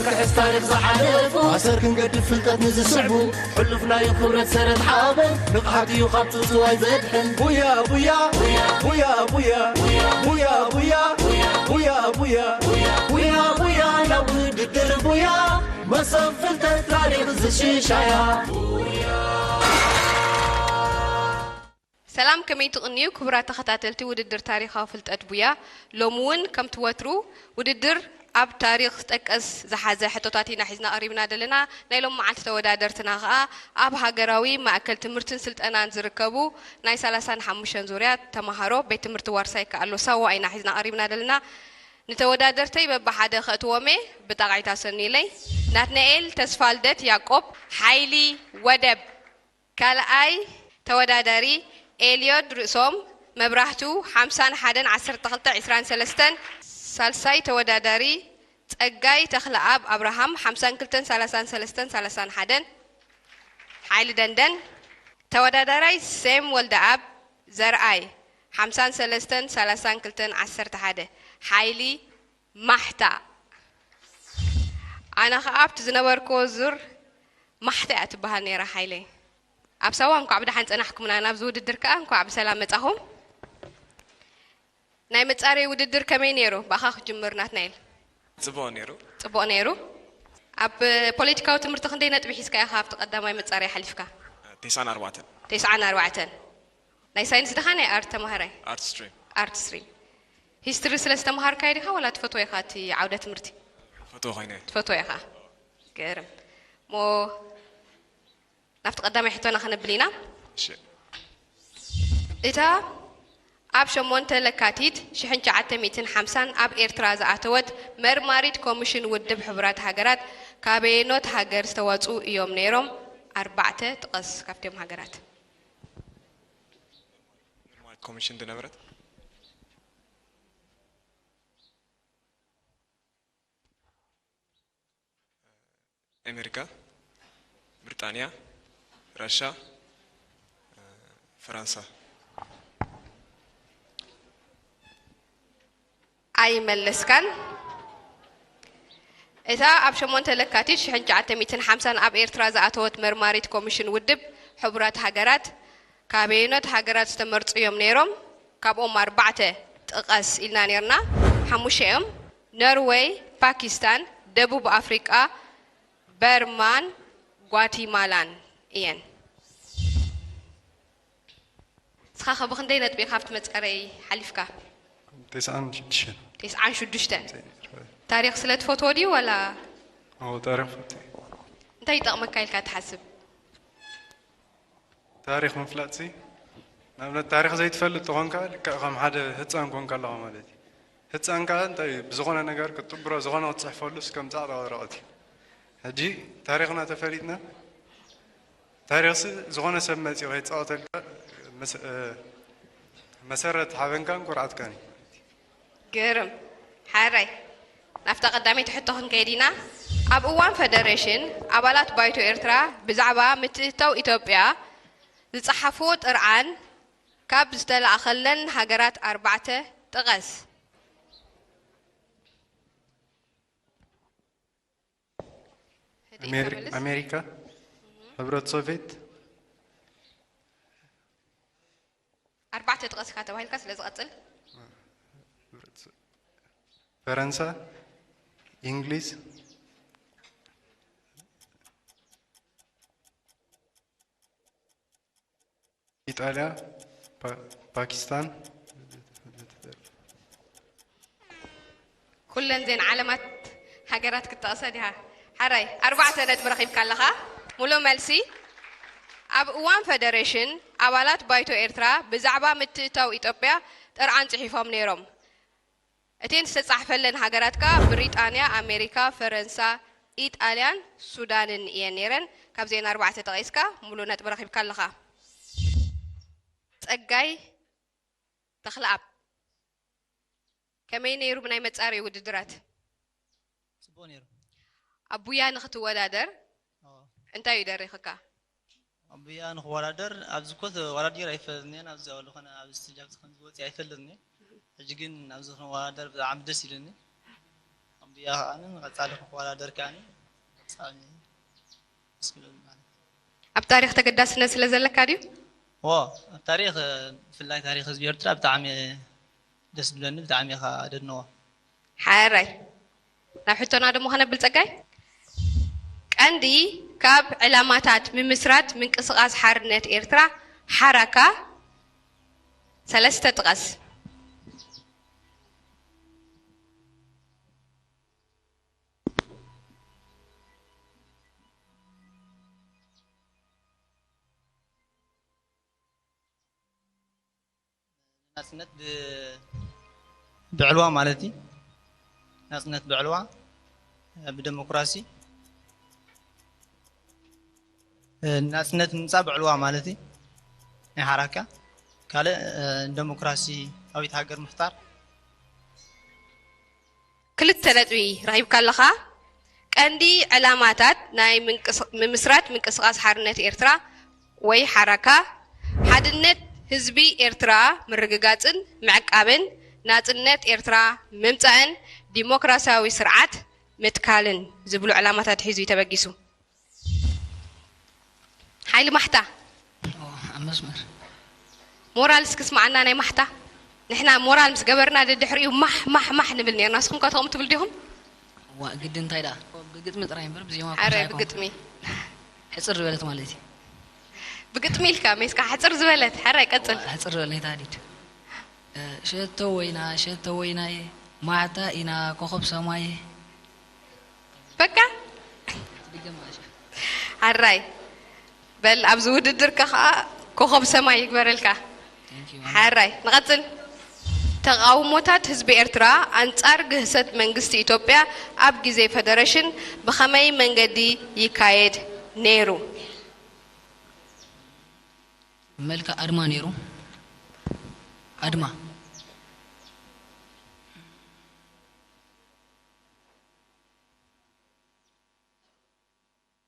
ክሕዝ ታሪኽ ዝሓለፉ ኣሰር ክንገድፍ ፍልጠት ንዝስዕቡ ሕሉፍ ናይ ክብረት ሰረት ሓበን ንቕሓት እዩ ካብ ጽውጽዋይ ዘድሕን። ቡያ ቡያ ቡያ ቡያ ቡያ ቡያ ቡያ ቡያ ቡያ ቡያ ቡያ ቡያ ናብ ውድድር ቡያ መሰብ ፍልጠት ታሪኽ ዝሽሻያ። ሰላም፣ ከመይ ትቕንዩ ክቡራት ተኸታተልቲ ውድድር ታሪኻዊ ፍልጠት ቡያ? ሎሚ እውን ከምቲ ወትሩ ውድድር ኣብ ታሪኽ ዝጠቀስ ዝሓዘ ሕቶታት ኢና ሒዝና ቀሪብና ዘለና። ናይ ሎም መዓልቲ ተወዳደርትና ኸኣ ኣብ ሃገራዊ ማእከል ትምህርትን ስልጠናን ዝርከቡ ናይ ሰላሳን ሓሙሽተን ዙርያ ተማሃሮ ቤት ትምህርቲ ዋርሳይ ከኣሎ ሳዋ ኢና ሒዝና ቀሪብና ዘለና። ንተወዳደርተይ በብሓደ ከእትዎም እየ፣ ብጣቕዒት ኣሰንዩለይ። ናትናኤል ተስፋልደት ያዕቆብ፣ ሓይሊ ወደብ። ካልኣይ ተወዳዳሪ ኤልዮድ ርእሶም መብራህቱ፣ ሓምሳን ሓደን ዓሰርተ ክልተ ዒስራን ሰለስተን። ሳልሳይ ተወዳዳሪ ጸጋይ ተኽለኣብ ኣብርሃም፣ ሓምሳን ክልተን ሰላሳን ሰለስተን ሰላሳን ሓደን። ሓይሊ ደንደን። ተወዳዳራይ ሴም ወልደኣብ ዘርኣይ፣ ሓምሳን ሰለስተን ሰላሳን ክልተን ዓሰርተ ሓደ። ሓይሊ ማሕታ። ኣነ ኸኣ ኣብቲ ዝነበርክዎ ዙር ማሕታ እያ ትበሃል ነይራ ሓይለይ። ኣብ ሳዋ እንኳዕ ብደሓን ጸናሕኩምና፣ ናብዚ ውድድር ከኣ እንኳዕ ብሰላም መጻኹም። ናይ መጻረይ ውድድር ከመይ ነይሩ? ብኣኻ ክጅምር ናትናኤል። ጽቡቕ ነይሩ። ጽቡቕ ነይሩ። ኣብ ፖለቲካዊ ትምህርቲ ክንደይ ነጥቢ ሒዝካ ኢኻ ኣብቲ ቀዳማይ መጻረይ ሓሊፍካ? ተስዓን ኣርባዕተን። ተስዓን ኣርባዕተን። ናይ ሳይንስ ድኻ ናይ ኣርት ተማሃራይ? ኣርት ስትሪም። ኣርት ስትሪም። ሂስትሪ ስለ ዝተምሃርካዮ ዲኻ ዋላ ትፈትዎ ኢኻ እቲ ዓውደ ትምህርቲ? ፈትዎ ኮይነ። ትፈትዎ ኢኻ። ገርም። ሞ ናብቲ ቀዳማይ ሕቶና ክነብል ኢና። እሺ። እታ ኣብ ሸሞንተ ለካቲት ሽሕን ትሽዓተ ሚእትን ሓምሳን ኣብ ኤርትራ ዝኣተወት መርማሪት ኮሚሽን ውድብ ሕቡራት ሃገራት ካበየኖት ሃገር ዝተዋጽኡ እዮም ነይሮም? ኣርባዕተ ጥቀስ ካብቶም ሃገራት። መርማሪት ኮሚሽን ዝነበረት ኣሜሪካ፣ ብሪጣንያ፣ ራሻ፣ ፈረንሳ። ኣይመለስካን። እታ ኣብ ሸሞንተ ለካቲት ሽሕን ትሽዓተ ሚእትን ሓምሳን ኣብ ኤርትራ ዝኣተወት መርማሪት ኮሚሽን ውድብ ሕቡራት ሃገራት ካበየኖት ሃገራት ዝተመርጹ እዮም ነይሮም? ካብኦም ኣርባዕተ ጥቀስ ኢልና ነይርና። ሓሙሽተ እዮም። ኖርወይ፣ ፓኪስታን፣ ደቡብ ኣፍሪቃ፣ በርማን ጓቲማላን እየን። ንስኻ ኸ ብኽንደይ ነጥቢ ኢኻ ኣብቲ መጻረይ ሓሊፍካ? ተስዓን ሽዱሽተን። ተስዓን ሽዱሽተን። ታሪኽ ስለ ትፈትዎ ድዩ ዋላ? ኣዎ፣ ታሪኽ ፈትየ። እንታይ ይጠቕመካ ኢልካ ትሓስብ? ታሪኽ ምፍላጥሲ፣ ንኣብነት ታሪኽ ዘይትፈልጥ ተኾንካ ልክዕ ከም ሓደ ህፃን ኮንካ ኣለኻ ማለት እዩ። ህፃን ከዓ እንታይ እዩ፣ ብዝኾነ ነገር ክትጥብሮ፣ ዝኾነ ክትፅሕፈሉ እስከም ፃዕዳ ወረቐት እዩ። ሕጂ ታሪኽና ተፈሊጥና፣ ታሪኽሲ ዝኾነ ሰብ መፂኡ ከይፃወተልካ መሰ- እ፣ መሰረት ሓበንካን ኩርዓትካን እዩ። ግርም። ሓራይ ናብታ ቀዳመይቲ ሕቶ ክንከይድ ኢና። ኣብ እዋን ፈደሬሽን ኣባላት ባይቶ ኤርትራ ብዛዕባ ምትእትታው ኢትዮጵያ ዝጸሓፍዎ ጥርዓን ካብ ዝተላእኸለን ሃገራት ኣርባዕተ ጥቀስ። ኣሜሪ- ኣሜሪካ፣ ሕብረት ሶቪየት፣ ኣርባዕተ ጥቀስ ኢኻ ተባሂልካ ስለ ዝቐጽል። ፈረንሳ፣ እንግሊዝ፣ ኢጣልያ፣ ፓ- ፓኪስታን። ኩለን ዜን ዓለማት ሃገራት ክትጠቕሰ ዲኻ? ሓራይ ኣርባዕተ ነጥቢ ረኺብካ ኣለኻ። ሙሉእ መልሲ። ኣብ እዋን ፈደሬሽን ኣባላት ባይቶ ኤርትራ ብዛዕባ ምትእታው ኢትዮጵያ ጥርዓን ጽሒፎም ነይሮም። እተን ዝተጻሕፈለን ሃገራት ከኣ ብሪጣንያ፣ ኣሜሪካ፣ ፈረንሳ፣ ኢጣልያን ሱዳንን እየን ነይረን። ካብዚአን ኣርባዕተ ጠቒስካ ሙሉእ ነጥቢ ረኺብካ ኣለኻ። ጸጋይ ተኽለኣብ ከመይ ነይሩ ብናይ መጻረዪ ውድድራት? ጽቡቕ ነይሩ። ኣብ ቡያ ንኽትወዳደር ኣዎ። እንታይ እዩ ደሪኽካ? ኣብ ቡያ ንኽወዳደር ኣብዚ እኮ ተወዳዲር ኣይፈልጥን እየ። ኣብዚ ኣሉ ኮነ ኣብ ስቴጅ ኣብዚ ከምዚ ወፂእ ኣይፈልጥን እየ። ሕጂ ግን ኣብዚ ክንወዳደር ብጣዕሚ ደስ ኢሉኒ። ኣብ እዚኣ ከዓኒ ንቐጻሊ ክወዳደር ከዓኒ ብጣዕሚ ደስ ክብል ማለት እዩ። ኣብ ታሪኽ ተገዳስነት ስለ ዘለካ ድዩ? ዎ፣ ኣብ ታሪኽ፣ ብፍላይ ታሪኽ ህዝቢ ኤርትራ ብጣዕሚ ደስ ዝብለኒ፣ ብጣዕሚ እየ ከኣ ደድንቖ። ሓራይ። ናብ ሕቶና ደሞ ከነብል ጸጋይ። ቀንዲ ካብ ዕላማታት ምምስራት ምንቅስቓስ ሓርነት ኤርትራ ሓራካ ሰለስተ ጥቀስ። ናጽነት ብ-፣ ብዕልዋ ማለት እዩ። ናጽነት ብዕልዋ፣ ብደሞክራሲ፣ ናጽነት ምምጻእ ብዕልዋ ማለት እዩ። ናይ ሓራካ። ካልእ፣ ደሞክራሲያዊት ሃገር ምፍጣር። ክልተ ነጥቢ ረኺብካ ኣለኻ። ቀንዲ ዕላማታት ናይ ምንቅስ-፣ ምምስራት ምንቅስቓስ ሓርነት ኤርትራ ወይ ሓራካ፣ ሓድነት ህዝቢ ኤርትራ ምርግጋጽን ምዕቃብን፣ ናጽነት ኤርትራ ምምጻእን ዲሞክራሲያዊ ስርዓት ምትካልን ዝብሉ ዕላማታት ሒዙ እዩ ተበጊሱ። ሓይሊ ማሕታ። ኦ፣ ኣብ መስመር። ሞራል እስኪ ስማዓና ናይ ማሕታ። ንሕና ሞራል ምስ ገበርና ደድሕሪኡ ማሕ፣ ማሕ፣ ማሕ ንብል ነርና። ንስኹም ከ ከምኡ ትብሉ ዲኹም? ዋ፣ ግዲ እንታይ ደኣ? ብግጥሚ ጥራይ እምበር ብዜማ እኮ ኣረ፣ ኣይኮንኩን። ብግጥሚ። ሕጽር ዝበለት ማለት እዩ። ብግጥሚ ኢልካ ሜስካ ሕጽር ዝበለት። ሓራይ ቀጽል። ዋ፣ ሕጽር ዝበለ ናይ ታህዲድ። እ፣ ሸቶ ወይና፣ ሸቶ ወይናየ፣ ማሕታ ኢና ኮኸብ ሰማየ። በቃ። ድገማ ኣሻ። ሓራይ። በል፣ ኣብዚ ውድድርካ ኸዓ ኮኸብ ሰማይ ይግበረልካ። Thank you, ማማ። ሓራይ፣ ንቐጽል። ተቓውሞታት ህዝቢ ኤርትራ ኣንጻር ግህሰት መንግስቲ ኢትዮጵያ ኣብ ግዜ ፈደረሽን ብኸመይ መንገዲ ይካየድ ነይሩ? መልክዕ ኣድማ ነይሩ። ኣድማ።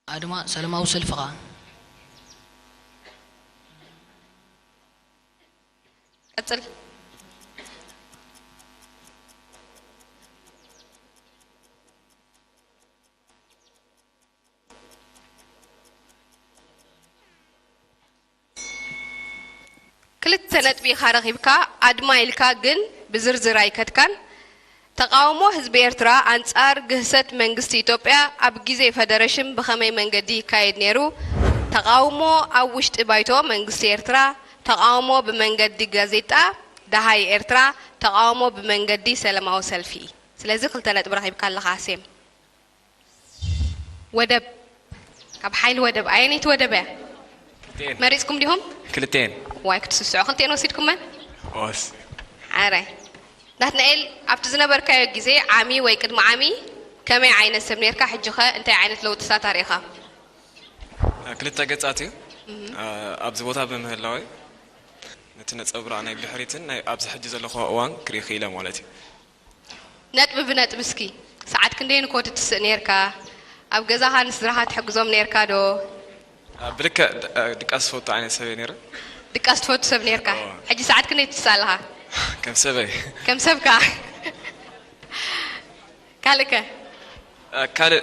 ኣድማ ሰላማዊ ሰልፊ ኸኣ። ቀጽል። ክልተ ነጥቢ ኢኻ ረኺብካ፣ ኣድማ ኢልካ ግን ብዝርዝር ኣይከድካን። ተቓውሞ ህዝቢ ኤርትራ ኣንጻር ግህሰት መንግስቲ ኢትዮጵያ ኣብ ግዜ ፈደረሽን ብኸመይ መንገዲ ይካየድ ነይሩ? ተቓውሞ ኣብ ውሽጢ ባይቶ መንግስቲ ኤርትራ፣ ተቓውሞ ብመንገዲ ጋዜጣ ደሃይ ኤርትራ፣ ተቓውሞ ብመንገዲ ሰላማዊ ሰልፊ። ስለዚ ክልተ ነጥቢ ረኺብካ ኣለኻ ሴም። ወደብ፣ ካብ ሓይሊ ወደብ ኣየነይቲ ወደብ እያ? ክልቴን። መሪጽኩም ዲኹም? ክልቴን። ዋይ ክትስስዑ፣ ክልቴን ወሲድኩመን? ኦስ። ሓራይ። ናትናኤል፣ ኣብቲ ዝነበርካዮ ግዜ ዓሚ ወይ ቅድሚ ዓሚ ከመይ ዓይነት ሰብ ነርካ? ሕጂ ኸ እንታይ ዓይነት ለውጥታት ኣርእኻ? ክልተ ገጻት እዩ። እህ። ኣብዚ ቦታ ብምህላወይ ነቲ ነጸብራቕ ናይ ብድሕሪትን ናይ ኣብዚ ሕጂ ዘለኹ እዋን ክርኢ ክኢለ ማለት እዩ። ነጥቢ ብነጥቢ እስኪ፣ ሰዓት ክንደይ ንኮ ትትስእ ነርካ? ኣብ ገዛኻ ንስድራኻ ትሕግዞም ነርካ ዶ? ብልክዕ ድ-፣ ድቃስ ዝፈቱ ዓይነት ሰብ እየ ነይረ። ድቃስ ትፈቱ ሰብ ነርካ? እዎ። ሕጂ ሰዓት ክንደይ ትትስእ ኣለኻ? ከም ሰበይ። ከም ሰብካ። ካልእ ከ? ካልእ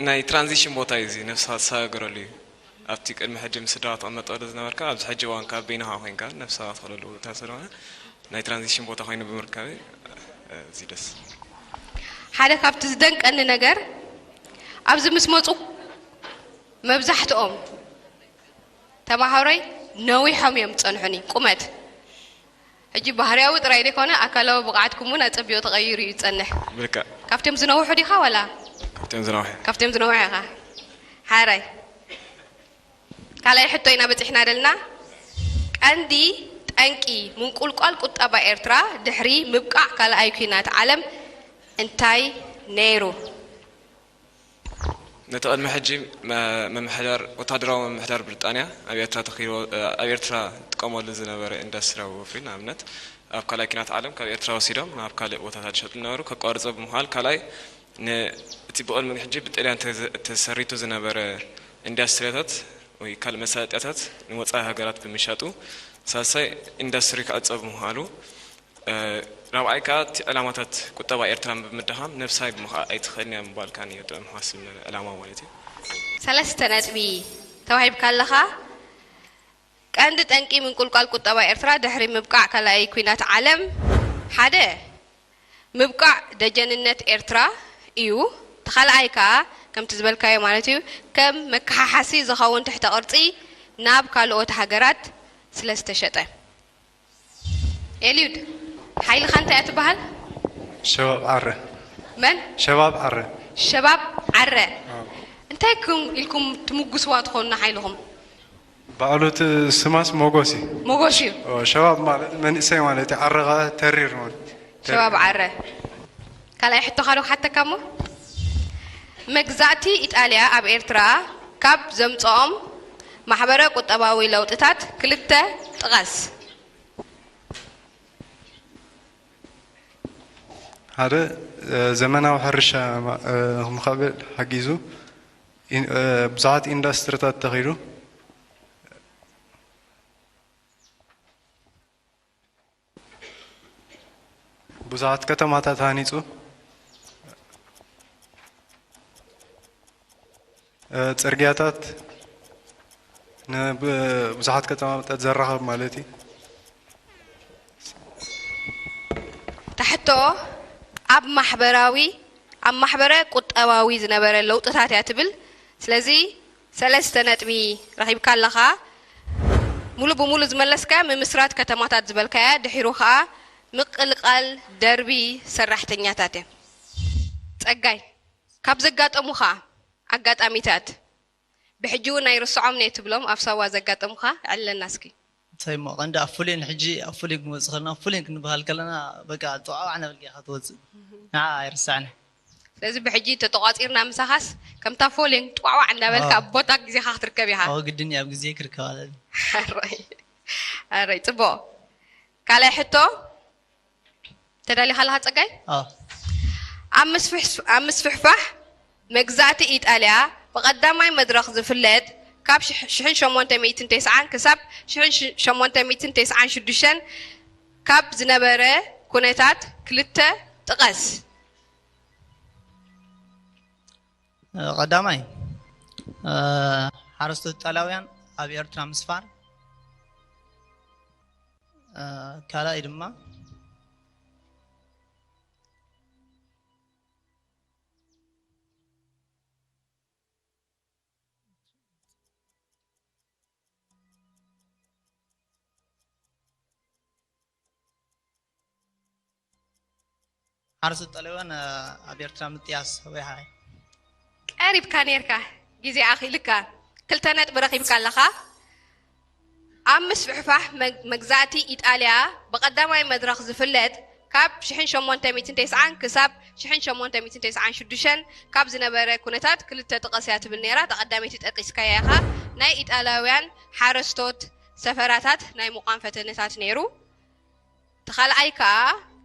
ናይ ትራንዚሽን ቦታ እዩ እዚ፣ ነብስኻ ትሰጋገረሉ እዩ። ኣብቲ ቅድሚ ሕጂ ምስ ስድራኻ ትቕመጠሉ ዝነበርካ፣ ኣብዚ ሕጂ እዋን ካብ በይንኻ ኮይንካ ነብስኻ ትኽእለሉ ቦታ ስለሆነ፣ ናይ ትራንዚሽን ቦታ ኮይኑ ብምርካበይ፣ ኣዝዩ ደስ። ሓደ ካብቲ ዝደንቀኒ ነገር፣ ኣብዚ ምስ መጹ መብዛሕትኦም ተማሃሮይ ነዊሖም እዮም ዝጸንሑኒ፣ ቁመት። ሕጂ ባህርያዊ ጥራይ ዘይኮነ፣ ኣካላዊ ብቕዓትኩም እውን ኣጸቢቑ ተቐይሩ እዩ ዝጸንሕ። ብልክዕ። ካብቶም ዝነውሑ ዲኻ ዋላ? ካብቶም ዝነውሑ። ካብቶም ዝነውሑ ኢኻ። ሓራይ። ካልኣይ ሕቶ ኢና በጺሕና ደልና። ቀንዲ ጠንቂ ምንቁልቋል ቁጠባ ኤርትራ ድሕሪ ምብቃዕ ካልኣይ ኲናት ዓለም እንታይ ነይሩ? ነቲ ቅድሚ ሕጂ መ-፣ ምምሕዳር፣ ወታደራዊ ምምሕዳር ብሪጣንያ ኣብ ኤርትራ ተኺልዎ፣ ኣብ ኤርትራ ዝጥቀመሉ ዝነበረ ኢንዱስትርያዊ ወፍሪ፣ ንኣብነት፣ ኣብ ካልኣይ ኲናት ዓለም ካብ ኤርትራ ወሲዶም ናብ ካልእ ቦታታት ዝሸጡ ነበሩ። ከቋርጾ ብምዃል፣ ካልኣይ፣ ን-፣ እቲ ብቕድሚ ሕጂ ብጥልያን ተዘ-፣ ተሰሪቱ ዝነበረ ኢንዱስትሪታት ወይ ካልእ መሳለጥያታት ንወጻኢ ሃገራት ብምሻጡ፣ ሳልሳይ፣ ኢንዱስትሪ ክዕጸው ብምዃሉ፣ እ፣ ራብዓይ ከኣ እቲ ዕላማታት ቁጠባ ኤርትራ ብምድኻም ነብሳ ኣይትኽእልን እያ ምባልካን እዩ ጥዑም ሓስብ ዕላማ ማለት እዩ። ሰለስተ ነጥቢ ተዋሂብካ ኣለኻ። ቀንዲ ጠንቂ ምንቁልቋል ቁጠባ ኤርትራ ድሕሪ ምብቃዕ ካልኣይ ኲናት ዓለም ሓደ ምብቃዕ ደጀንነት ኤርትራ እዩ። እቲ ካልኣይ ከኣ ከምቲ ዝበልካዮ ማለት እዩ ከም መከሓሓሲ ዝኸውን ትሕተ ቅርጺ ናብ ካልኦት ሃገራት ስለ ዝተሸጠ። ኤልዩድ ሓይልኻ እንታይ እያ ትበሃል? ሸባብ ዓረ መን? ሸባብ ዓረ ሸባብ ዓረ እንታይ ክም ኢልኩም ትምጉስዋ ትኾኑ ንሓይልኹም? ባዕሉ እቲ ስማስ ሞጎስ እዩ ሞጎስ እዩ። ኦ፣ ሸባብ ማለት መንእሰይ ማለት እዩ ዓረ ኸዓ ተሪር ማለት ሸባብ ዓረ ካልኣይ ሕቶ ካዶ ክሓተካ እሞ መግዛእቲ ኢጣልያ ኣብ ኤርትራ ካብ ዘምፅኦም ማሕበረ ቁጠባዊ ለውጥታት ክልተ ጥቀስ። ሓደ ዘመናዊ ሕርሻ ክምኸብል ሓጊዙ ብዙሓት ኢንዳስትሪታት ተኺሉ ብዙሓት ከተማታት ሃኒፁ ፅርግያታት ንብዙሓት ከተማታት ዘራኸብ ማለት እዩ። ታሕቶ ኣብ ማሕበራዊ ኣብ ማሕበረ ቁጠባዊ ዝነበረ ለውጥታት እያ ትብል። ስለዚ ሰለስተ ነጥቢ ረኺብካ ኣለኻ። ሙሉ ብሙሉ ዝመለስካ ምምስራት ከተማታት ዝበልካያ ድሒሩ ከዓ ምቅልቃል ደርቢ ሰራሕተኛታት እያ። ፀጋይ ካብ ዘጋጠሙኻ ኣጋጣሚታት ብሕጂ እውን ኣይርስዖም እየ ትብሎም ኣብ ሳዋ ዘጋጠሙኻ ዕለና እስኪ። እንታይ እሞ ቀንዲ ኣብ ፍሉይን ሕጂ ኣብ ፍሉይን ክንመፅእ ከለና ፍሉይን ክንበሃል ከለና በቃ ጥዋዕዋዕ እናበልካ ኢኻ ትወፅእ። ንዓ ኣይርሳዕን። ስለዚ ብሕጂ ተተቋፂርና ምሳኻስ ከምታ ፎሊን ጥዋዕዋዕ እናበልካ ኣብ ቦታ ግዜኻ ክትርከብ ኢኻ። ኣዎ ግድን እዩ ኣብ ግዜ ክርከብ ኣለኒ። ኣረይ ኣረይ ፅቡቕ። ካልኣይ ሕቶ ተዳሊኻ ኣለኻ ፀጋይ? ኣብ ምስፍሕፋሕ መግዛእቲ ኢጣልያ ብቐዳማይ መድረኽ ዝፍለጥ ካብ ሽሕን ሸሞንተ ሚእትን ተስዓን ክሳብ ሽሕን ሸሞንተ ሚእትን ተስዓን ሽዱሽተን ካብ ዝነበረ ኩነታት ክልተ ጥቀስ። ቀዳማይ ሓረስቶት ኢጣልያውያን ኣብ ኤርትራ ምስፋር ካልኣይ ድማ ሓረስቶት ኢጣልያውያን ኣብ ኤርትራ ምጥያስ ወይ ሓይ ቀሪብካ ኔርካ ግዜ ኣኺልካ ክልተ ነጥቢ ረኺብካ ኣለኻ። ኣብ ምስፍሕፋሕ መግዛእቲ ኢጣልያ ብቐዳማይ መድረኽ ዝፍለጥ ካብ ሽሕን ሸሞንተ ሚእትን ተስዓን ክሳብ ሽሕን ሸሞንተ ሚእትን ተስዓን ሽዱሽተን ካብ ዝነበረ ኩነታት ክልተ ጥቀስ እያ ትብል ነይራ። እታ ቀዳመይቲ ጠቂስካያ ኢኻ። ናይ ኢጣልያውያን ሓረስቶት ሰፈራታት ናይ ምቋም ፈተነታት ነይሩ። እቲ ካልኣይ ከኣ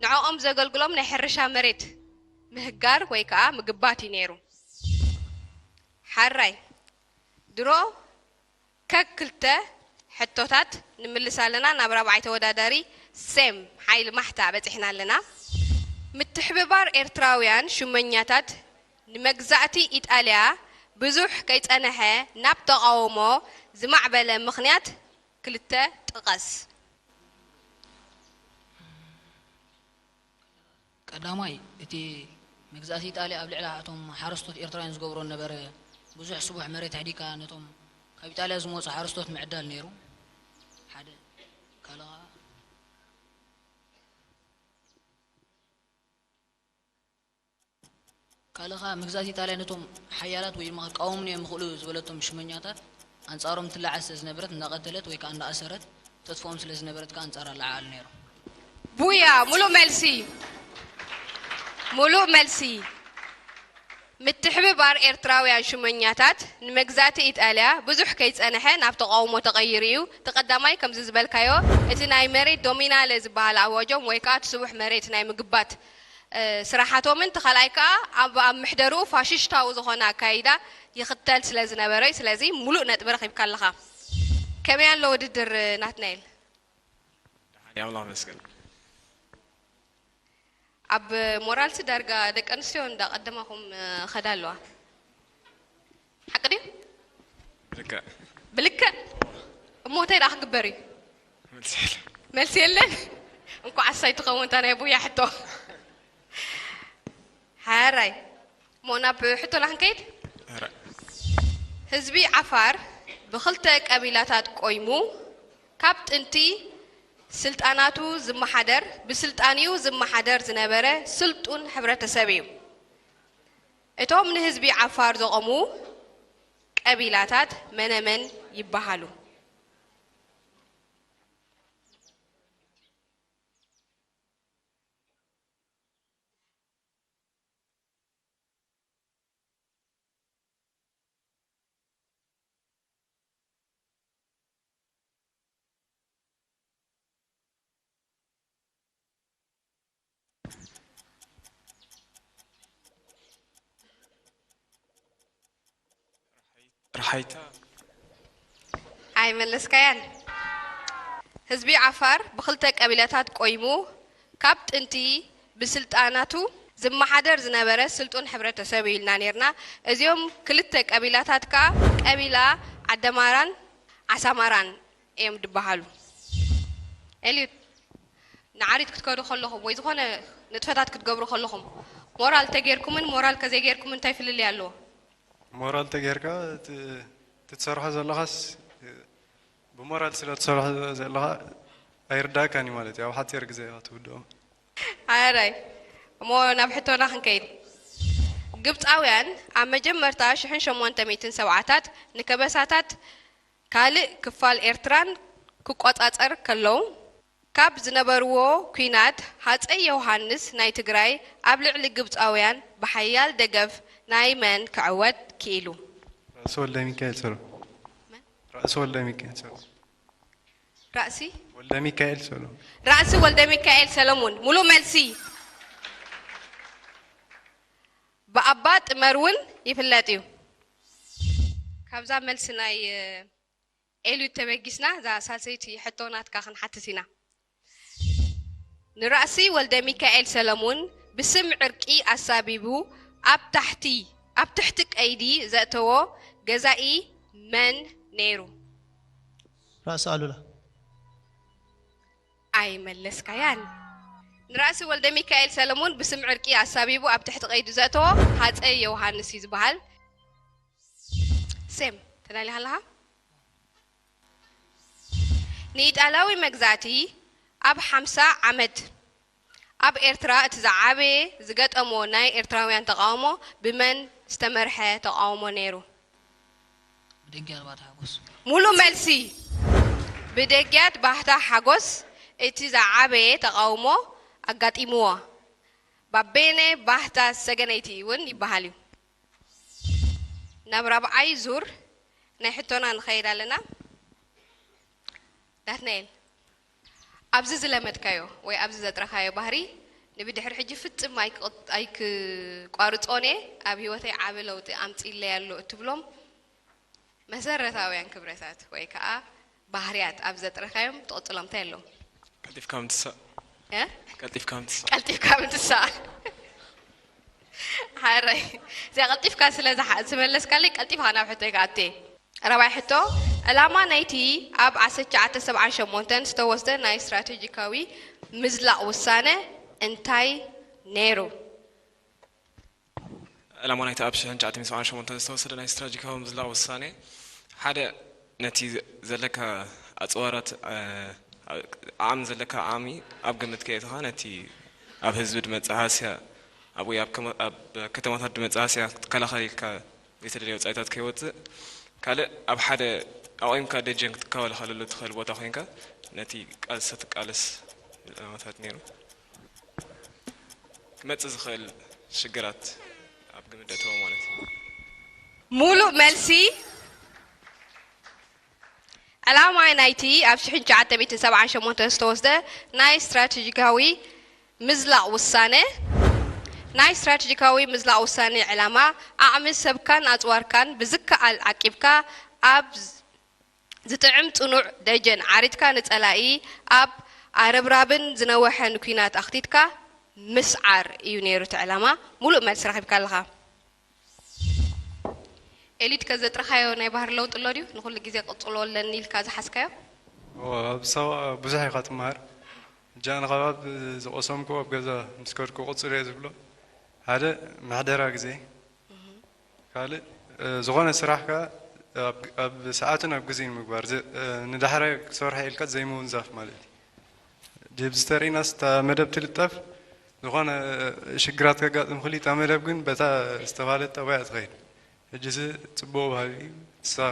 ንዕኦም ዘገልግሎም ናይ ሕርሻ መሬት ምህጋር ወይ ከኣ ምግባት እዩ ነይሩ። ሓራይ ድሮ ከክልተ ሕቶታት ንምልስ ኣለና ናብ ራብዓይ ተወዳዳሪ ሴም ሓይሊ ማሕታ በፂሕና ኣለና። ምትሕብባር ኤርትራውያን ሹመኛታት ንመግዛእቲ ኢጣልያ ብዙሕ ከይፀነሐ ናብ ተቓውሞ ዝማዕበለ ምኽንያት ክልተ ጥቀስ። ቀዳማይ፣ እቲ መግዛእቲ ኢጣልያ ኣብ ልዕሊ እቶም ሓረስቶት ኤርትራውያን ዝገብሮ ዝነበረ ብዙሕ ስቡሕ መሬት ኣሕዲግካ ነቶም ካብ ኢጣልያ ዝመጹ ሓረስቶት ምዕዳል ነይሩ። ሓደ። ካልእ ኸኣ ካልእ ኸኣ መግዛእቲ ኢጣልያ ነቶም ሓያላት ወይ ድማ ክቃወሙኒ እዮም ይኽእሉ ዝበለቶም ሽመኛታት ኣንጻሮም ትለዓል ስለ ዝነበረት እንዳቐተለት ወይ ከኣ እንዳኣሰረት ተጥፍኦም ስለ ዝነበረት ከኣ ኣንጻራ ኣለዓዕሉ ነይሮም። ቡያ ሙሉእ መልሲ ሙሉእ መልሲ ምትሕብባር ኤርትራውያን ሹመኛታት ንመግዛእቲ ኢጣልያ ብዙሕ ከይጸንሐ ናብ ተቓውሞ ተቐይሩ እዩ። እቲ ቀዳማይ ከምዚ ዝበልካዮ እቲ ናይ መሬት ዶሚናለ ዝበሃል ኣዋጆም ወይ ከኣ እቲ ስቡሕ መሬት ናይ ምግባት ስራሓቶምን እቲ ካልኣይ ከኣ ኣብ ኣብ ምሕደርኡ ፋሽሽታዊ ዝኾነ ኣካይዳ ይኽተል ስለ ዝነበረ እዩ። ስለዚ ሙሉእ ነጥቢ ረኺብካ ኣለኻ። ከመይ ኣሎ ውድድር ናትናኤል? ደሓን እየ ኣምላኽ ይመስገን። ኣብ ሞራልሲ ዳርጋ ደቂ ኣንስትዮ እንዳቐደማኹም ኸዳ ኣለዋ። ሓቂ ድዩ? ልክዕ። ብልክዕ እሞ እንታይ ደኣ ክግበር እዩ? መልሲ የለን። መልሲ የለን። እንኳዕ ኣሳይ ትኸውን እታ ናይ ቡያ ሕቶ። ሓራይ እሞ ናብ ሕቶና ክንከይድ። ኧረ። ህዝቢ ዓፋር ብኽልተ ቀቢላታት ቆይሙ ካብ ጥንቲ ስልጣናቱ ዝመሓደር ብስልጣኒኡ ዝመሓደር ዝነበረ ስልጡን ሕብረተሰብ እዩ። እቶም ንህዝቢ ዓፋር ዘቖሙ ቀቢላታት መነመን ይበሃሉ? ረሓይታ። ኣይመለስካያን። ህዝቢ ዓፋር ብኽልተ ቀቢላታት ቆይሙ ካብ ጥንቲ ብስልጣናቱ ዝመሓደር ዝነበረ ስልጡን ሕብረተሰብ እዩ ኢልና ነርና። እዚኦም ክልተ ቀቢላታት ከኣ ቀቢላ ዓደማራን ዓሳማራን እዮም ዝበሃሉ። ኤልዩት ንዓሪት ክትከዱ ከለኹም ወይ ዝኾነ ንጥፈታት ክትገብሩ ከለኹም ሞራል ተጌርኩምን ሞራል ከዘይጌርኩምን እንታይ ፍልልይ ኣለዎ? ሞራል ተጌርካ ትሰርሖ ዘለኻስ ብሞራል ስለ ትሰርሖ ዘለኻ ኣይርዳእካን እዩ ማለት እዩ። ኣብ ሓፂር ግዜ ኢኻ ትውድኦ። ሓራይ እሞ ናብ ሕቶና ክንከይድ። ግብፃውያን ኣብ መጀመርታ ሽሕን ሸሞንተ ሚእትን ሰብዓታት ንከበሳታት ካልእ ክፋል ኤርትራን ክቆጻጸር ከለዉ ካብ ዝነበርዎ ኲናት ሃፀይ ዮሃንስ ናይ ትግራይ ኣብ ልዕሊ ግብፃውያን ብሓያል ደገፍ ናይ መን ክዕወት ክኢሉ? ራእሲ ወልደ ሚካኤል ሰሎሞን። ራእሲ ወልደ ሚካኤል ሰሎሞን። ራእሲ ወልደ ሚካኤል ሰሎሞን። ራእሲ ወልደ ሚካኤል ሰለሙን ሙሉእ መልሲ። ብኣባ ጥመር እውን ይፍለጥ እዩ። ካብዛ መልሲ ናይ ኤልዩት ተበጊስና እዛ ሳልሰይቲ ሕቶ ናትካ ክንሓትት ኢና። ንራእሲ ወልደ ሚካኤል ሰለሙን ብስም ዕርቂ ኣሳቢቡ ኣብ ታሕቲ ኣብ ትሕቲ ቀይዲ ዘእተዎ ገዛኢ መን ነይሩ? ራእሲ ኣሉላ። ኣይመለስካያን። ንራእሲ ወልደ ሚካኤል ሰለሙን ብስም ዕርቂ ኣሳቢቡ ኣብ ትሕቲ ቀይዲ ዘእተዎ ሃፀይ ዮሃንስ እዩ ዝበሃል። ሴም ተዳሊኻ ኣለኻ? ንኢጣልያዊ መግዛእቲ ኣብ ሓምሳ ዓመት ኣብ ኤርትራ እቲ ዝዓበየ ዝገጠሞ ናይ ኤርትራውያን ተቓውሞ ብመን ዝተመርሐ ተቓውሞ ነይሩ? ብደጊያ ኣርባዕተ ሓጎስ። ሙሉ መልሲ። ብደጊያት ባህታ ሓጎስ እቲ ዝዓበየ ተቓውሞ ኣጋጢምዎ። ባቤነ ባህታ ሰገነይቲ እውን ይበሃል እዩ። ናብ ራብዓይ ዙር ናይ ሕቶና ንኸይድ ኣለና። ዳትናኤል፣ ኣብዚ ዝለመድካዮ ወይ ኣብዚ ዘጥረኻዮ ባህሪ ንብድሕሪ ሕጂ ፍጽም ኣይክ- ኣይክቋርጾን እየ፣ ኣብ ህይወተይ ዓቢ ለውጢ ኣምጺእለይ ኣሎ እትብሎም መሰረታውያን ክብረታት ወይ ከኣ ባህርያት ኣብ ዘጥረኻዮም ትቕጽሎም እንታይ ኣለዉ? ቀልጢፍካ ምትሳእ። እ? ቀልጢፍካ ምትሳእ። ቀልጢፍካ ምትሳእ። ሓራይ እዚኣ ቀልጢፍካ ስለ ዝሓ- ዝመለስካለይ ቀልጢፍካ ናብ ሕቶይ ክኣቱ እየ። ራብዓይ ሕቶ፣ ዕላማ ናይቲ ኣብ ዓሰርተ ትሽዓተ ሰብዓን ሸሞንተን ዝተወስደ ናይ ስትራቴጂካዊ ምዝላቕ ውሳነ እንታይ ነይሩ? ዕላማ ናይቲ ኣብ ሽሕን ትሽዓተ ሚእትን ሰብዓን ሸሞንተን ዝተወሰደ ናይ ስትራቴጂካዊ ምዝላቕ ውሳኔ ሓደ ነቲ ዘለካ ኣፅዋራት ዓቕሚ ዘለካ ዓቕሚ ኣብ ግምት ከየእተኻ ነቲ ኣብ ህዝቢ ድመፅእ ሃስያ ኣብ ወይ ኣብ ከተማታት ድመፅእ ሃስያ ክትከላኸል ኢልካ ዘይተደለየ ወፃኢታት ከይወፅእ ካልእ ኣብ ሓደ ኣቑምካ ደጀን ክትከላኸለሉ እትኽእል ቦታ ኮይንካ ነቲ ቃልሲ ትቃለስ ዕላማታት ነይሩ። ክመጽእ ዝኽእል ሽግራት ኣብ ግምት እተወ ማለት እዩ። ሙሉእ መልሲ። ዕላማ ናይቲ ኣብ ሽሕን ትሽዓተ ሚእትን ሰብዓን ሸሞንተን ዝተወስደ ናይ ስትራቴጂካዊ ምዝላቕ ውሳነ ናይ ስትራቴጂካዊ ምዝላቕ ውሳነ ዕላማ ዓቕሚ ሰብካን ኣፅዋርካን ብዝከኣል ዓቂብካ ኣብ ዝጥዕም ፅኑዕ ደጀን ዓሪትካ ንፀላኢ ኣብ ኣረብራብን ዝነወሐን ኲናት ኣኽቲትካ ምስዓር እዩ ነይሩ እቲ ዕላማ። ሙሉእ መልሲ ረኺብካ ኣለኻ። ኤሊድ፣ ከዘጥረኻዮ ናይ ባህሪ ለውጢ ኣሎ ድዩ? ንኹሉ ግዜ ቅጽሎ ኣለኒ ኢልካ ዝሓዝካዮ? ኣብ ሳዋ ብዙሕ ኢኻ ትመሃር። ሕጂ ኣነ ካብ ኣብ ዝቐሰምኩ ኣብ ገዛ ምስ ከድኩ ቅጽል እየ ዝብሎ። ሓደ ምሕደራ ግዜ፣ ካልእ ዝኾነ ስራሕ ከ ኣብ ሰዓቱን ኣብ ግዜን ምግባር፣ ንዳሕራይ ክሰርሖ ኢልካ ዘይምውንዛፍ ማለት እዩ። ጀብዚ ተሪኢናስ እታ መደብ ትልጠፍ፣ ዝኾነ ሽግራት ከጋጥም ክሊጣ መደብ ግን በታ ዝተባለጠ ባያ ትኸይድ። ሕጂ እዚ ፅቡቅ ባህሊ እዩ። ንስኻ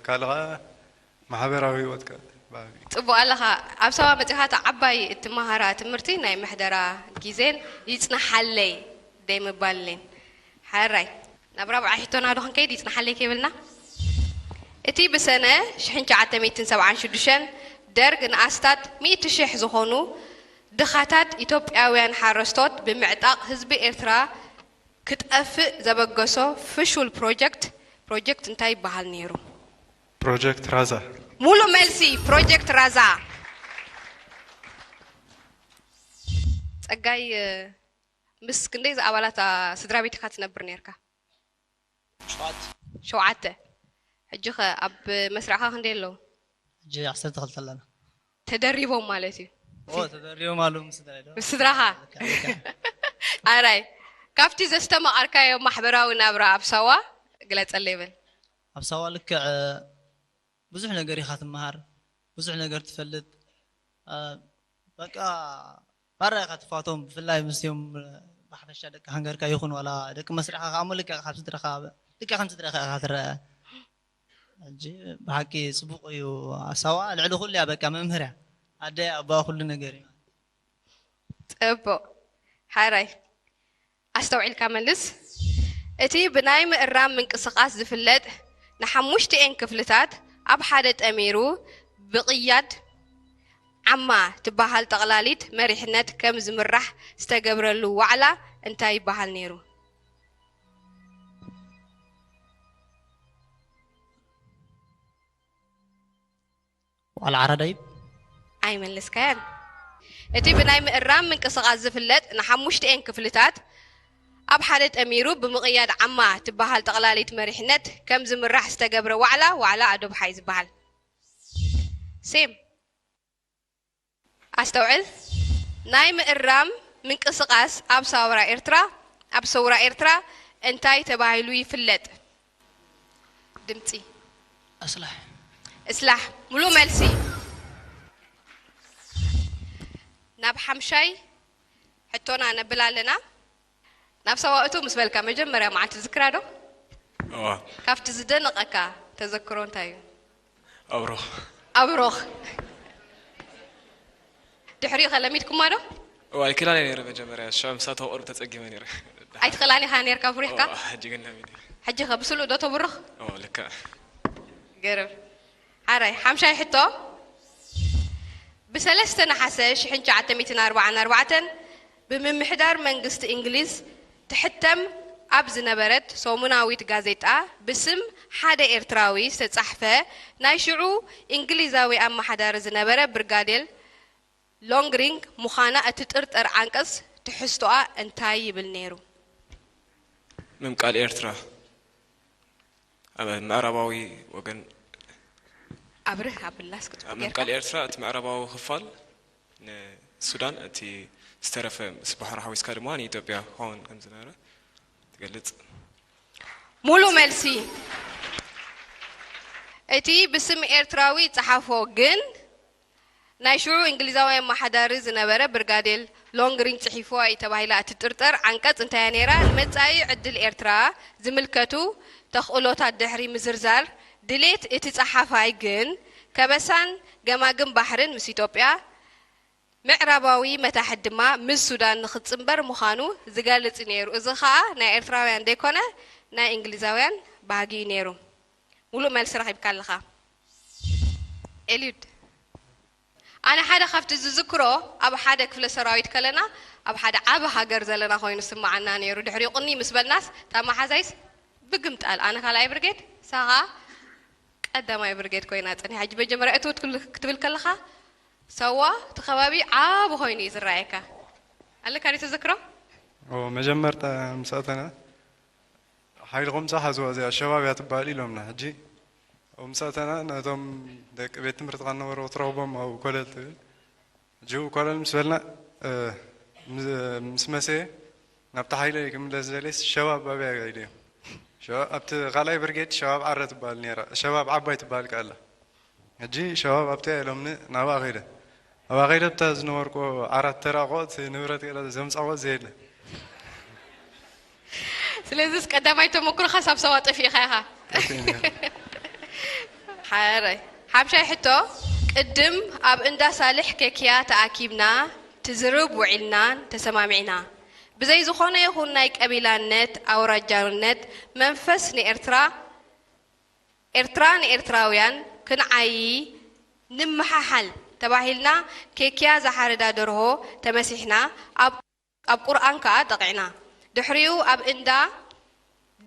ካልእ ከዓ ማሕበራዊ ህይወትካ ባህሊ እዩ። ፅቡቅ ኣለኻ። ኣብ ሳዋ መፂኻ እታ ዓባይ እትመሃራ ትምህርቲ ናይ ምሕደራ ግዜን ይፅናሓለይ ደይ ምባልኔን። ሓራይ ናብ ራብዓይ ሕቶና ዶ ክንከይድ? ይፅናሓለይ ከይብልና እቲ ብሰነ ሽሕን ትሽዓተ ሚእትን ሰብዓን ሽዱሽተን ደርግ ንኣስታት ሚእቲ ሽሕ ዝኾኑ ድኻታት ኢትዮጵያውያን ሓረስቶት ብምዕጣቕ ህዝቢ ኤርትራ ክጠፍእ ዘበገሶ ፍሹል ፕሮጀክት ፕሮጀክት እንታይ ይበሃል ነይሩ? ፕሮጀክት ራዛ። ሙሉ መልሲ ፕሮጀክት ራዛ። ጸጋይ ምስ ክንደይ ዝኣባላት ስድራ ቤትካ ትነብር ነርካ? ሸውዓተ። ሕጂ ኸ ኣብ መስርዕካ ክንደይ ኣለዉ? ሕጂ ዓሰርተ ክልተ ኣለና። ተደሪቦም ማለት እዩ። ኦ ተደሪቦም ኣለዉ ምስ ስድራይ ዶ? ምስ ስድራኻ። ኣራይ ካብቲ ዘስተማቐርካዮ ማሕበራዊ ናብራ ኣብ ሳዋ ግለጸለይ በል። ኣብ ሳዋ ልክዕ ብዙሕ ነገር ኢኻ ትመሃር፣ ብዙሕ ነገር ትፈልጥ። በቃ ማራ ኢኻ ትፋቶም፣ ብፍላይ ምስዮም ብሓፈሻ ደቂ ሃንገርካ ይኹን ዋላ ደቂ መስርዕኻ ከኣ እሞ ልክዕ ካብ ስድራኻ ልክዕ ከም ስድራኻ ኢኻ ትረአ። ሕጂ ብሓቂ ጽቡቕ እዩ። ኣሳዋ ልዕሊ ኩሉ እያ በቃ መምህር እያ። ኣደ ኣባ ኩሉ ነገር እዩ። ጽቡቕ ሓራይ ኣስተውዒልካ መልስ። እቲ ብናይ ምእራም ምንቅስቓስ ዝፍለጥ ንሓሙሽቲኤን ክፍልታት ኣብ ሓደ ጠሚሩ ብቕያድ ዓማ ትበሃል ጠቕላሊት መሪሕነት ከም ዝምራሕ ዝተገብረሉ ዋዕላ እንታይ ይበሃል ነይሩ? ዋዕላ ዓራዳይብ። ኣይመለስካያን። እቲ ብናይ ምእራም ምንቅስቓስ ዝፍለጥ ንሓሙሽቲኤን ክፍልታት ኣብ ሓደ ጠሚሩ ብምቕያድ ዓማ ትበሃል ጠቕላሊት መሪሕነት ከም ዝምራሕ ዝተገብረ ዋዕላ ዋዕላ ኣዶብሓይ ዝበሃል። ሴም ኣስተውዕል። ናይ ምእራም ምንቅስቓስ ኣብ ሳውራ ኤርትራ ኣብ ሰውራ ኤርትራ እንታይ ተባሂሉ ይፍለጥ? ድምፂ። እስላሕ። እስላሕ ሙሉእ መልሲ። ናብ ሓምሻይ ሕቶና ነብል ኣለና። ናብ ሳዋ እቶ ምስ በልካ መጀመርያ መዓልቲ ትዝክራ ዶ? እዋ። ካብቲ ዝደነቐካ ተዘክሮ እንታይ እዩ? ኣብሮኽ። ኣብሮኽ። ድሕሪኡ ከ ለሚድኩማ ዶ? እዋ ኣይክላን እየ ነይረ መጀመርያ ሽዑ ምሳቶም ቁሩብ ተፀጊመ ነይረ። ኣይትኽእላን ኢኻ ነይርካ ብሪኽካ? እዋ፣ ሕጂ ግን ለሚደ። ሕጂ ከ ብስሉእ ዶ ተብርኽ? እዋ ልክዕ። ገርም። ሓራይ ሓምሻይ ሕቶ ብሰለስተ ነሓሰ ሽሕን ትሽዓተ ሚእትን ኣርባዓን ኣርባዕተን ብምምሕዳር መንግስቲ እንግሊዝ ትሕተም ኣብ ዝነበረት ሰሙናዊት ጋዜጣ ብስም ሓደ ኤርትራዊ ዝተጻሕፈ ናይ ሽዑ እንግሊዛዊ ኣመሓዳሪ ዝነበረ ብርጋዴር ሎንግሪንግ ምዃና እትጥርጠር ዓንቀጽ ትሕዝቶኣ እንታይ ይብል ነይሩ? ምምቃል ኤርትራ ኣብ ምዕራባዊ ወገን ኣብርህ ኣብላስ ክትብል ጌርካ። ምምቃል ኤርትራ እቲ ምዕራባዊ ክፋል ንሱዳን እቲ ዝተረፈ ምስ ባሕሩ ሓዊስካ ድማ ንኢትዮጵያ ክኸውን ከም ዝነበረ ትገልጽ። ሙሉ መልሲ እቲ ብስም ኤርትራዊ ጸሓፎ ግን ናይ ሽዑ እንግሊዛዊ ኣመሓዳሪ ዝነበረ ብርጋዴር ሎንግሪን ጽሒፍዋ እዩ ተባሂላ እትጥርጠር ዓንቀጽ እንታያ ነይራ? ንመጻኢ ዕድል ኤርትራ ዝምልከቱ ተኽእሎታት ድሕሪ ምዝርዛር ድሌት እቲ ጸሓፋይ ግን ከበሳን ገማግም ባሕርን ምስ ኢትዮጵያ ምዕራባዊ መታሕት ድማ ምስ ሱዳን ንኽጽንበር ምዃኑ ዝገልጽ እዩ ነይሩ። እዚ ኸኣ ናይ ኤርትራውያን ዘይኮነ ናይ እንግሊዛውያን ባህጊ እዩ ነይሩ። ሙሉእ መልሲ ረኺብካ ኣለኻ ኤልዩድ። ኣነ ሓደ ካብቲ ዝዝክሮ ኣብ ሓደ ክፍለ ሰራዊት ከለና ኣብ ሓደ ዓቢ ሃገር ዘለና ኮይኑ ስምዓና ነይሩ። ድሕሪኡ ቅኒ ምስ በልናስ እታ መሓዛይስ ብግምጣል ኣነ ካልኣይ ብርጌድ ሳኻ ቀዳማይ ብርጌድ ኮይና ጸኒሓ። ሕጂ መጀመርያ እትውት ክትብል ከለኻ ሳዋ እቲ ከባቢ ዓቢ ኮይኑ እዩ ዝረኣየካ። ኣለካ ዶ ተዘክሮ? ኦ፣ መጀመርታ ምስ ኣተና፣ "ሓይልኹም ጻ ሓዝዋ፣ እዚኣ ሸባብ እያ ትበሃል" ኢሎምና። ሕጂ ኣብኡ ምስ ኣተና፣ ነቶም ደቂ ቤት ትምህርቲ ከነበሩ ክትረኽቦም ኣብኡ ኮለል ትብል። ሕጂ ኣብኡ ኮለል ምስ በልና፣ እ፣ ምስ፣ ምስ መሰየ፣ ናብቲ ሓይለይ ክምለስ ዝደልየስ፣ "ሸባብ ኣበይ ኣያ?" ኢለዮም። ሸባብ ኣብቲ ካልኣይ ብርጌድ ሸባብ ዓረ ትበሃል ነይራ፣ ሸባብ ዓባይ ትበሃል ከኣ ኣላ። ሕጂ ሸባብ ኣብታ ኢሎምኒ፣ ናብኣ ከይደ። ኣብኣ ከይደ፣ ኣብታ ዝነበርኩ ዓራት ተራቆ፣ እቲ ንብረት ገለ ዘምጻዎ ዘየለ። ስለዚስ ቀዳማይ ተመኩሮኻስ ኣብ ሳዋ ጠፊእኻ ኢኻ። ጠፊእኒ። ሓራይ። ሓምሻይ ሕቶ፣ ቅድም ኣብ እንዳ ሳልሕ ኬክያ ተኣኪብና፣ ትዝርብ ውዒልናን ተሰማሚዕና። ብዘይ ዝኾነ ይኹን ናይ ቀቢላነት፣ ኣውራጃውነት መንፈስ ንኤርትራ፣ ኤርትራ ንኤርትራውያን ክንዓዪ ንምሓሓል ተባሂልና፣ ኬክያ ዝሓረዳ ደርሆ ተመሲሕና፣ ኣብ፣ ኣብ ቁርኣን ከኣ ጠቒዕና። ድሕሪኡ ኣብ እንዳ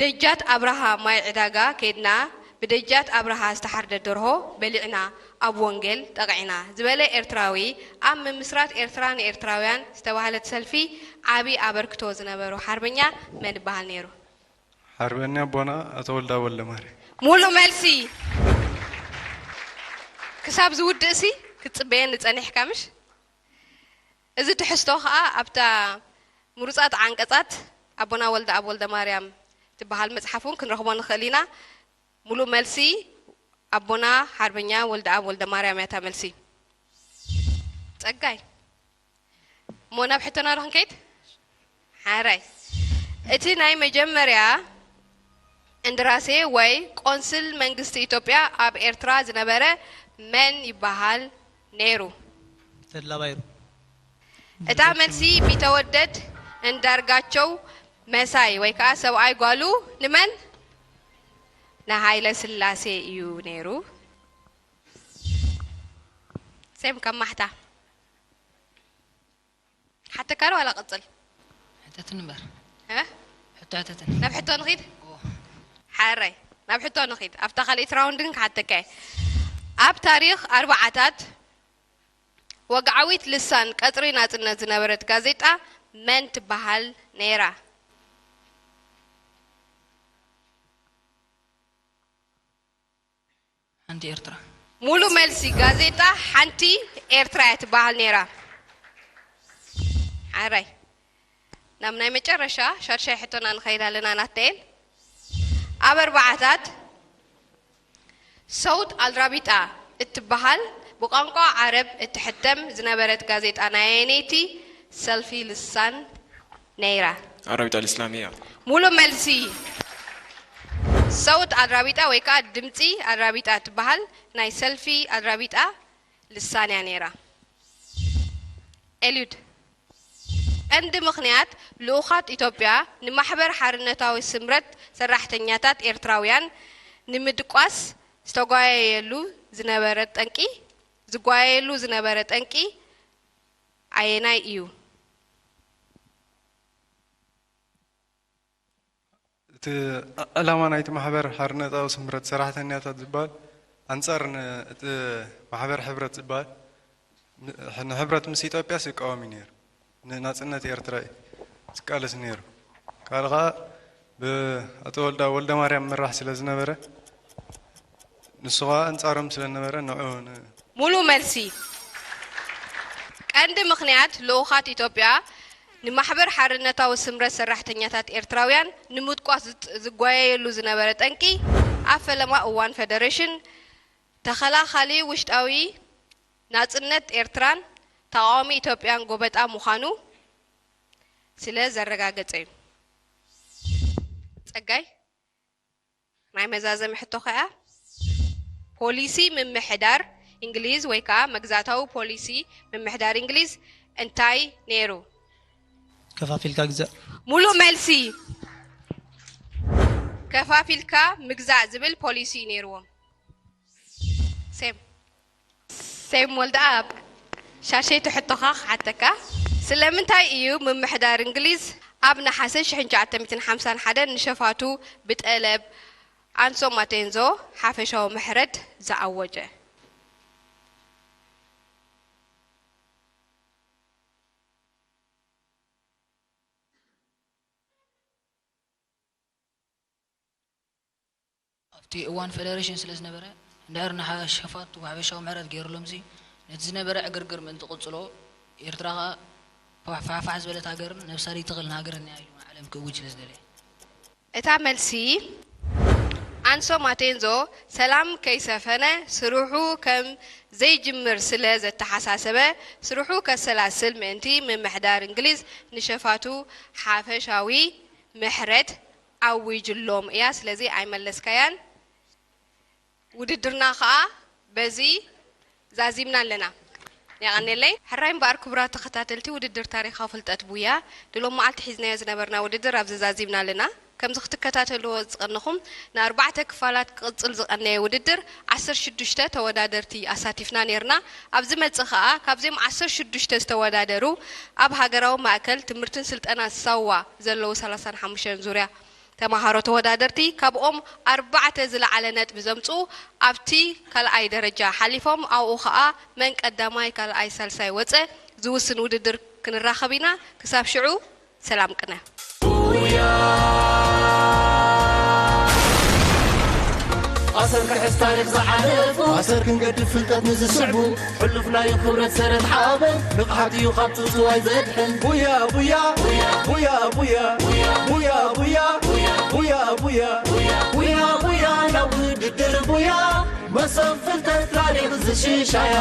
ደጃት ኣብርሃ ማይ ዕዳጋ ከይድና፣ ብደጃት ኣብርሃ ዝተሓርደ ደርሆ በሊዕና፣ ኣብ ወንጌል ጠቒዕና ዝበለ ኤርትራዊ፣ ኣብ ምምስራት ኤርትራ ንኤርትራውያን ዝተባህለት ሰልፊ ዓቢ ኣበርክቶ ዝነበሮ ሓርበኛ መን ይበሃል ነይሩ? ሓርበኛ ኣቦና ኣቶ ወልዳ ወልደማርያም። ሙሉእ መልሲ። ክሳብ ዝውድእሲ ክትጽበየኒ ጸኒሕካ ምሽ? እዚ ትሕዝቶ ኸኣ ኣብታ ምሩጻት ዓንቀጻት ኣቦና ወልደኣብ ወልደማርያም ትበሃል መጽሓፍ እውን ክንረኽቦ ንኽእል ኢና። ሙሉእ መልሲ ኣቦና ሓርበኛ ወልደኣብ ወልደማርያም እያ እታ መልሲ። ጸጋይ። እሞ ናብ ሕቶና ዶ ክንከይድ? ሓራይ። እቲ ናይ መጀመርያ እንድራሴ ወይ ቆንስል መንግስቲ ኢትዮጵያ ኣብ ኤርትራ ዝነበረ መን ይበሃል ነይሩ? ተድላ ባይሩ። እታ መልሲ ቢተወደድ እንዳርጋቸው መሳይ ወይ ከዓ ሰብኣይ ጓሉ ንመን? ንሃይለ ስላሴ እዩ ነይሩ። ሴም ካብ ማሕታ። ሓተካ ዶ ዋላ ቅጽል? ሕተትን እምበር። እ? ሕቶ ሕተትን። ናብ ሕቶ ንኺድ? እዎ። ሓራይ። ናብ ሕቶ ንኺድ። ኣብታ ካልኣይቲ ራውንድ ግን ክሓተካ እየ። ኣብ ታሪኽ ኣርባዓታት ወግዓዊት ልሳን ቀጽሪ ናጽነት ዝነበረት ጋዜጣ መን ትበሃል ነይራ? ሓንቲ ኤርትራ። ሙሉ መልሲ፣ ጋዜጣ ሓንቲ ኤርትራ እያ ትበሃል ነይራ። ሓራይ። ናብ ናይ መጨረሻ ሻድሻይ ሕቶና ንኸይድ ኣለና ናተኤል። ኣብ ኣርባዓታት ሰውት ኣልራቢጣ እትበሃል ብቋንቋ ዓረብ እትሕተም ዝነበረት ጋዜጣ ናይ ኣየነይቲ ሰልፊ ልሳን ነይራ? ኣራቢጣ ልእስላሚያ። ሙሉ መልሲ። ሰውት ኣድራቢጣ ወይ ከዓ ድምፂ ኣድራቢጣ ትበሃል ናይ ሰልፊ ኣድራቢጣ ልሳን እያ ነይራ። ኤልዩድ። ቀንዲ ምኽንያት ልኡኻት ኢትዮጵያ ንማሕበር ሓርነታዊ ስምረት ሰራሕተኛታት ኤርትራውያን ንምድቋስ ዝተጓየየሉ ዝነበረ ጠንቂ ዝጓየየሉ ዝነበረ ጠንቂ ኣየናይ እዩ? እቲ ዕላማ ናይቲ ማሕበር ሓርነታዊ ስምረት ሰራሕተኛታት ዝበሃል ኣንጻር ን-፣ እቲ ማሕበር ሕብረት ዝበሃል ን-፣ ንሕብረት ምስ ኢትዮጵያ ዝቃወም እዩ ነይሩ። ንናጽነት ኤርትራ እዩ ዝቃለስ ነይሩ። ካልእ ኸኣ ብኣቶ ወልዳ ወልደማርያም ምራሕ ስለ ዝነበረ፣ ንሱ ኸኣ ኣንጻሮም ስለ ዝነበረ ንዑ ን-፣ ሙሉ መልሲ። ቀንዲ ምኽንያት ልኡኻት ኢትዮጵያ ንማሕበር ሓርነታዊ ስምረት ሰራሕተኛታት ኤርትራውያን ንምድቋስ ዝጥ-፣ ዝጓየየሉ ዝነበረ ጠንቂ፣ ኣብ ፈለማ እዋን ፈደሬሽን ተኸላኻሊ ውሽጣዊ ናጽነት ኤርትራን ተቓዋሚ ኢትዮጵያን ጎበጣ ምዃኑ ስለ ዘረጋገጸ እዩ። ጸጋይ። ናይ መዛዘሚ ሕቶ ከኣ፣ ፖሊሲ ምምሕዳር እንግሊዝ ወይ ከኣ መግዛእታዊ ፖሊሲ ምምሕዳር እንግሊዝ እንታይ ነይሩ? ከፋፊልካ ግዛእ። ሙሉእ መልሲ፣ ከፋፊልካ ምግዛእ ዝብል ፖሊሲ ነይርዎም። ሴም። ሴም ወልደኣብ፣ ሻሸይቲ ሕቶኻ ክሓተካ። ስለምንታይ እዩ ምምሕዳር እንግሊዝ ኣብ ነሓሰ ሽሕን ትሽዓተ ሚእትን ሓምሳን ሓደን ንሸፋቱ ብጠለብ ኣን ሶ ማቴንዞ ሓፈሻዊ ምሕረት ዝኣወጀ? እቲ እዋን ፈደረሽን ስለ ዝነበረ፣ እንድሕር ንሓ-፣ ሸፋቱ ሓፈሻዊ ምሕረት ገይሩሎም ሲ፣ ነቲ ዝነበረ ዕግርግር ምእንቲ ቅጽሎ፣ ኤርትራ ኸኣ ፋሕፋሕ ዝበለት ሃገርን ነብሳ ዘይትኽእልን ሃገርን እያ ኢሉ ንዓለም ክእውጅ ስለ ዝደለየ። እታ መልሲ፣ ኣንሶ ማቴንዞ ሰላም ከይሰፈነ ስርሑ ከም ዘይጅምር ስለ ዘተሓሳሰበ፣ ስርሑ ከሰላስል ምእንቲ ምምሕዳር እንግሊዝ ንሸፋቱ ሓፈሻዊ ምሕረት ኣዊጅሎም እያ። ስለዚ ኣይመለስካያን። ውድድርና ኸኣ በዚ ዛዚምና ኣለና። የቐኔለይ። ሕራይ እምበኣር ክቡራት ተኸታተልቲ ውድድር ታሪኻዊ ፍልጠት ቡያ፣ ድሎም መዓልቲ ሒዝናዮ ዝነበርና ውድድር ኣብዚ ዛዚምና ኣለና። ከምዚ ክትከታተልዎ ዝቐነኹም ንኣርባዕተ ክፋላት ክቕጽል ዝቐነየ ውድድር ዓሰርተ ሽዱሽተ ተወዳደርቲ ኣሳቲፍና ኔርና። ኣብዚ መጽእ ኸኣ ካብዚኦም ዓሰርተ ሽዱሽተ ዝተወዳደሩ ኣብ ሃገራዊ ማእከል ትምህርትን ስልጠና ሳዋ ዘለዉ ሰላሳን ሓሙሽተን ዙርያ ተማሃሮ ተወዳደርቲ ካብኦም ኣርባዕተ ዝለዓለ ነጥቢ ዘምጽኡ ኣብቲ ካልኣይ ደረጃ ሓሊፎም ኣብኡ ኸኣ መን ቀዳማይ ካልኣይ ሳልሳይ ወጸ ዝውስን ውድድር ክንራኸብ ኢና። ክሳብ ሽዑ ሰላም ቅነ። ኣሰር ክሕዝ ታሪኽ ዝዓለፉ ኣሰር ክንገድፍ ፍልጠት ንዝስዕቡ ሕሉፍናዩ ክብረት ሰረት ሓበን ንቕሓት እዩ ካብ ጽውጽዋይ ዘድሕን ቡያ ቡያ ቡያ ቡያ ቡያ ቡያ ቡያ ቡያ ቡያ ቡያ ቡያ ናብ ውድድር ቡያ መሰብ ፍልጠት ታሪኽ ዝሽሻያ